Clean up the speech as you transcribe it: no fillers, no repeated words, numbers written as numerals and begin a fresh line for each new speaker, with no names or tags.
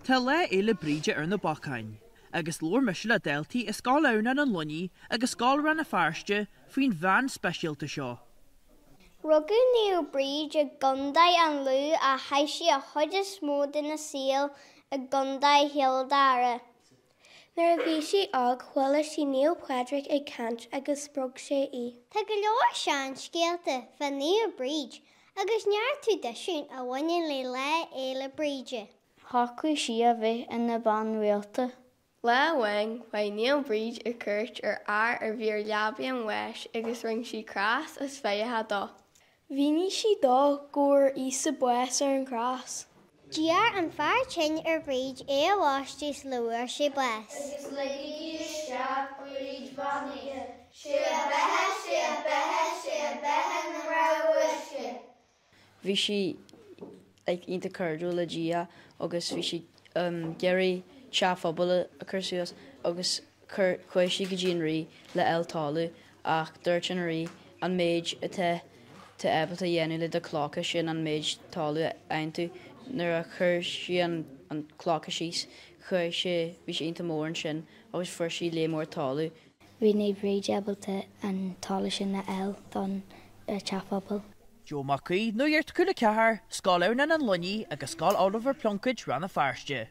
Tá Lá Fhéile Bríde ar na bacáin, agus labhair mise le daltaí i Scoil Adhamhnáin an Luinnigh agus Scoil Rann na Feirste faoin bhean speisialta seo.
Rugadh Naomh Bríd i gContae an Lú ach chaith sí a chuid is mó dena saol i gContae Chill Dara.
Nuair a bhí sí óg chuala sí Naomh Pádraig ag caint agus spreag sé í.
Tá go leor seanscéalta fá Naomh Bríd agus neart traidisiún a bhaineann le Lá Fhéile Bríde.
Shocraigh sí a bheith ina bean rialta.
Lá amháin chuaigh Naomh Bríd ar cuairt ar fhear a bhí ar leabaidh an bháis agus rinne sí cás as beatha dó.
Mhínigh sí dó go bhfuair Íosa bás ar an chros.
D'iarr an fear tinn ar Bhríd é a bhaisteadh sula bhfuair sé bás.
Agus ligigí isteach Bríd bheannaithe. 'Sé a beatha, 'sé a beatha, 'sé a beatha na mná uaisle.
Bhí sí like iontach cairdiúil le Dia agus bhí sí ag iarraidh teach phobail a chur suas agus chuir chuaigh sí go dtí an rí le fháil talamh ach dúirt an rí an méid atá tú ábalta a dhéanamh le do clocha sin an méid talamh a fhaigheann tú. Nuair a chuir sí an an clocha síos chuaigh sé bhí sé iontach mór ansin agus fuair sí léar mór talamh.
Bhí Naomh Bríd ábalta an talamh sin a fháil don teach phobail.
Joe Mac Aoidh, Nuacht Cúla 4, Scoil Adhamhnáin an Luinnigh agus Scoil Oliver Plunkett, Rann na Feirste.